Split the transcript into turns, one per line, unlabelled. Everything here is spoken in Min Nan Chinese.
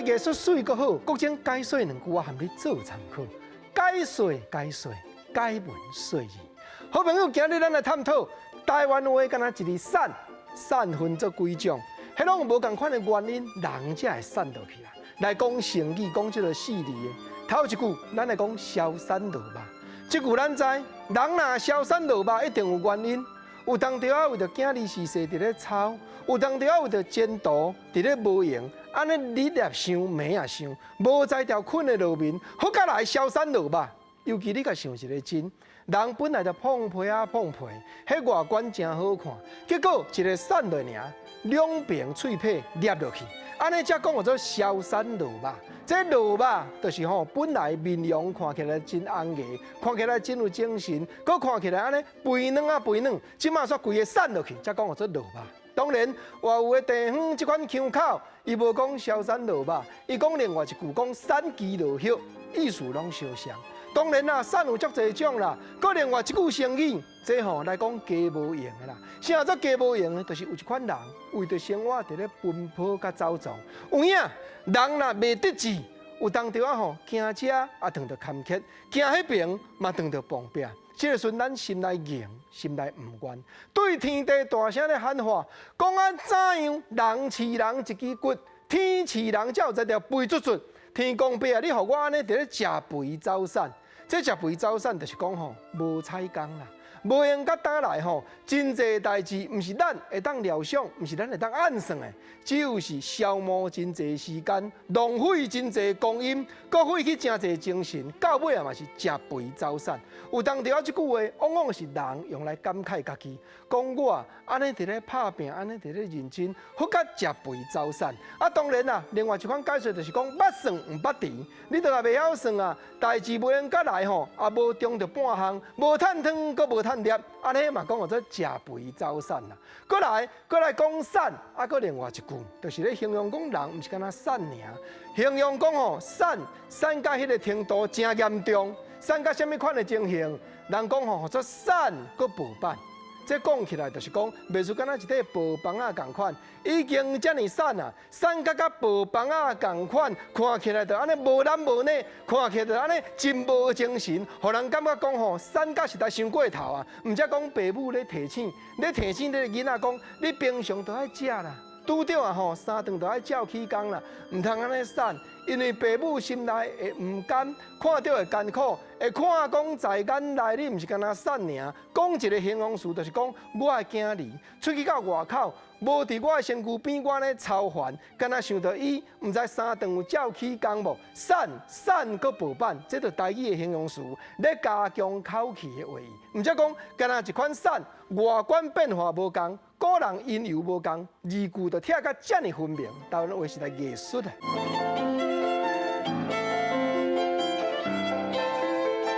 藝術媠閣好，國政解說兩句我含你做參考。解說解說，解文說字。好朋友，今日咱來探討台灣話，敢若一字瘦，瘦分做幾種？彼攏無仝款的原因，人才會瘦落去啦。來講成語，講這个四字的。頭一句，咱來講消瘦落肉。這句咱知，人若消瘦落肉，一定有原因。有當時仔為著囝兒時勢佇咧操，有當時仔為著前途佇咧無閒，按呢日也想，暝也想，無才調睏會落眠，好甲來消瘦落肉。尤其你共想一个真，人本來就胖皮仔胖皮，彼外觀誠好看，結果一个瘦落爾，兩邊喙䫌凹落去，按呢才講叫做消瘦落肉。這落肉就是吼，本來面容看起來真紅顏，看起來真有精神，閣看起來按呢肥軟啊肥軟，這馬煞規个瘦落去，才講叫做落肉。當然，外有的地方這款腔口，伊無講消瘦落肉，伊講另外一句講瘦枝落葉，意思攏相像。當然啦，瘦有足濟種啦，閣另外一句成語，這吼來講雞無閒的啦。啥做雞無閒的？就是有一款人為著生活佇咧奔波佮走撞。有影人若袂得志，有當時仔吼行遮也碰著坎坷，行彼爿嘛碰著碰壁。這个時陣咱心內硬，心內毋願，對天地大聲咧喊話，講按怎樣人飼人一支骨，天飼人才有才調肥卒卒。天公伯啊，你予我按呢佇咧食肥走瘦。這食肥走瘦就是講吼無彩工啦，無閒佮擔來吼，真濟代誌毋是咱會當料想，毋是咱會當按算的，只有是消磨真濟時間，浪費真濟光陰，閣費去誠濟精神，到尾啊嘛是食肥走瘦。有當時仔這句話，往往是人用來感慨家己，講我按呢佇咧拍拚，按呢佇咧認真，好甲食肥走瘦。啊，當然啦，另外一款解說就是講捌算毋捌甜，你都若袂曉算啊，代誌無閒佮來吼，也無中著半項，無趁湯閣無趁粒，按呢嘛講叫做食肥走瘦啦。閣來，閣來講瘦，啊，閣另外一句，就是咧形容講人毋是干焦瘦爾，形容講吼瘦，瘦甲彼个程度誠嚴重，瘦甲啥物款的情形？人講吼，叫做瘦閣薄板。這講起來就是講，袂輸敢若一塊薄枋仔仝款，已經遮爾瘦啊，瘦甲佮薄枋仔仝款，看起來就按呢無懶無懶，看起來就按呢真無精神，予人感覺講吼，瘦甲實在傷過頭啊！毋才講爸母咧提醒，咧提醒這个囡仔講，你平常都愛食啦，拄著啊吼，三頓都愛照起工啦，毋通按呢瘦，因為爸母心內會毋甘，看著會艱苦，會看講在眼內你毋是干焦瘦爾，講一个形容詞就是講我的囝兒出去到外口，無佇我的身軀邊，我咧操煩，敢若想著伊，毋知三頓有照起工無？瘦瘦閣薄板，這就台語的形容詞，咧加強口氣的話語。毋才講敢若一款瘦，外觀變化無仝，古人音游無仝，字句就拆甲遮爾分明，台灣話實在藝術啊！